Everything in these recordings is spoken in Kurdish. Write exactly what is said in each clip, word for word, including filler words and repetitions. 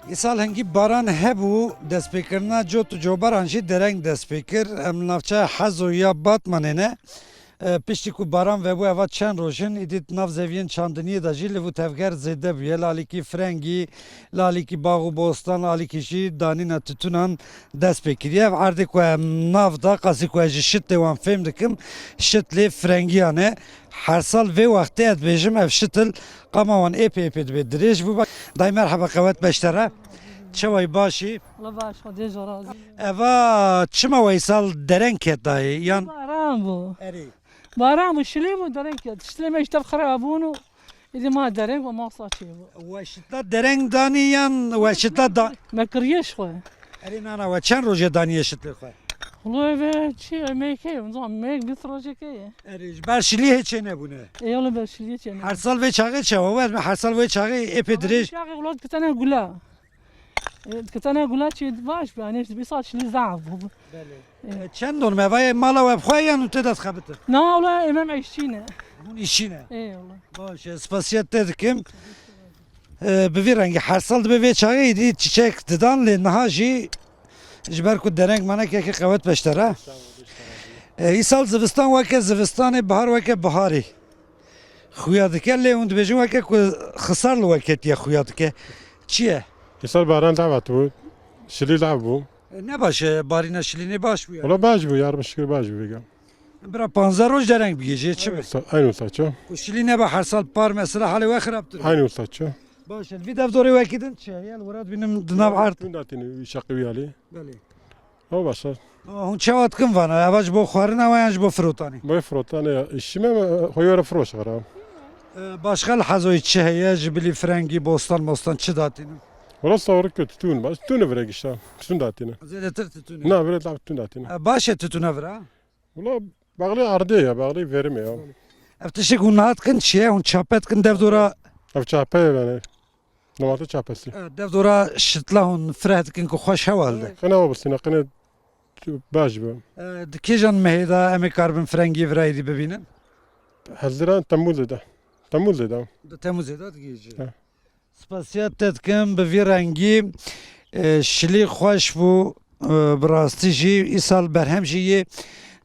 Îsal hingî baran hebû, destpêkirina cot û cobaran jî dereng dest pê kir. Em li navçeya Hezo ya Batmanê ne. E, piştî ku baran vebû, eva çend roj in, îdî di nav zeviyên çandiniyê de jî liv û tevger zêde bûye. Li alîkî firengî, li alîkî bax û bostan, li alîkî jî danîna titûnan dest pê kiriye. Ev erdê ku em nav da, qasî ku ez ji şitlê wan fêm dikim, şitlê firengiyan e. Her sal vê wextê ez dibêjim, ev şitil qama wan êpê êpê dibe dirêj bû. Dayê merheba, qewet beşte re. Çawa yî, baş î? Allah baş, Xwedê ji razî. Eva çima we îsal dereng ket dayê? Yan Baran bû. Erê. Baran bû, şilî bû, dereng ket. Şilê me ji tev xirab bûn û êdî ma dereng û masa çêbû. We şitla dereng danî yan we şitla da- Me kiriye ji xwe. Erê nana, we çend rojê daniye şitlê xwe? Wilo eve çi, emekê, zan mek bîst rojekê ye. Erê, ji ber şilî hê çê nebûne. Ê, wilo ber şilî çê nebûne. Her sal vê çaxê çawa? Wer me her sal vê çaxê êpê dirêj. Çaxê wilo dikitene gula. Ê, dikitene gula çê baş be, anê işte bir saat şilî zaf bû. Belê. Ê. E, çend don me vayê mala we bi xwe yan û tê de dixebitin? Na, wilo ê me em eşçî ne. Hûn îşçî ne? Ê, wilo. Baş e, spasiya te dikim. E, bi vî rengî her sal dibe vê çaxê îdî çiçek didan, lê niha jî ji ber ku dereng mane keke qewet beşte re. E, îsal zivistan weke zivistanê, bihar weke biharê xuya dike, lê hûn dibêjin weke ku xisar li we ketiye xuya dike. Çi ye? Îsal baran davat bû, şilî lav bû. E, ne baş e, barîna şilînê baş bû ya? Wala baş bû, yarım şükür baş bû vêga. Bira panzdeh roj dereng bigihîje, çi be? Eyn wisa, eyn wisa ço. Ku şilî nebe her sal par mesela halê we xirabtir. Eyn wisa ço. Baş e. Vî dev dorê wekî din çi ye? Yel wira dibînim di nav erd. Tunda tîni wî şaqî wî halî. Belê. O baş e. Hûn çawa dikin vana? Eva ji bo xwarina we yan ji bo firotanê? Bo firotanê ya. Îşî me, xwe yore firoş xera. E, başqa li Hezoyê çi heye? Ji bilî firengî, bostan, mostan çi datînin? Wala sawrik titûn, baş titûn vire gişta. Titûn datîne. Zêdetir titûn e. Na, vire titûn datîne. E, baş e titûna vira? Wala, baxlê erdê ya, baxlê verime ya. Ev tiştek hûn niha dikin çi ye? Hûn çape dikin dev dora? Ev çape ye yani. Normalde çapesi. E, dev dora şitla hûn fireh dikin ku xweş hewa li de. Qine wa bisîne, qine baş be. E, di kêjan mehê de em ê karibin firengî vira êdî bibînin? Heziran, Temmûzê de. Temmûzê de. Di Temmûzê de digihîje. He. Spasiya te dikim bi vî rengî, e, şilî xweş bû, e, bi rastî jî îsal berhem jî yê,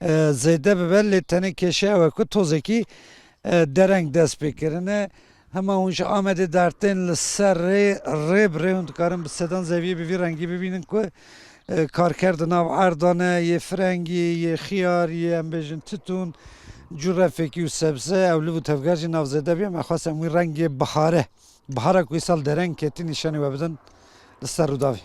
e, zêde bibe, lê tenê kêşe ew e ku tozekî, e, dereng dest pê kirine. Hema hûn ji Amedê dertên li ser rê, rê bi rê hûn dikarin bi sedan zeviyê bi vî rengî bibînin ku, e, karker di nav erdan e, yê firengî, yê xiyar, yê em bêjin titûn, curefekî û sebze, ew liv û tevger jî nav zêde bûye. Me xwest em wî rengê bihare. Bihara ku îsal dereng ketî nîşanî we bidin li ser Rûdawê.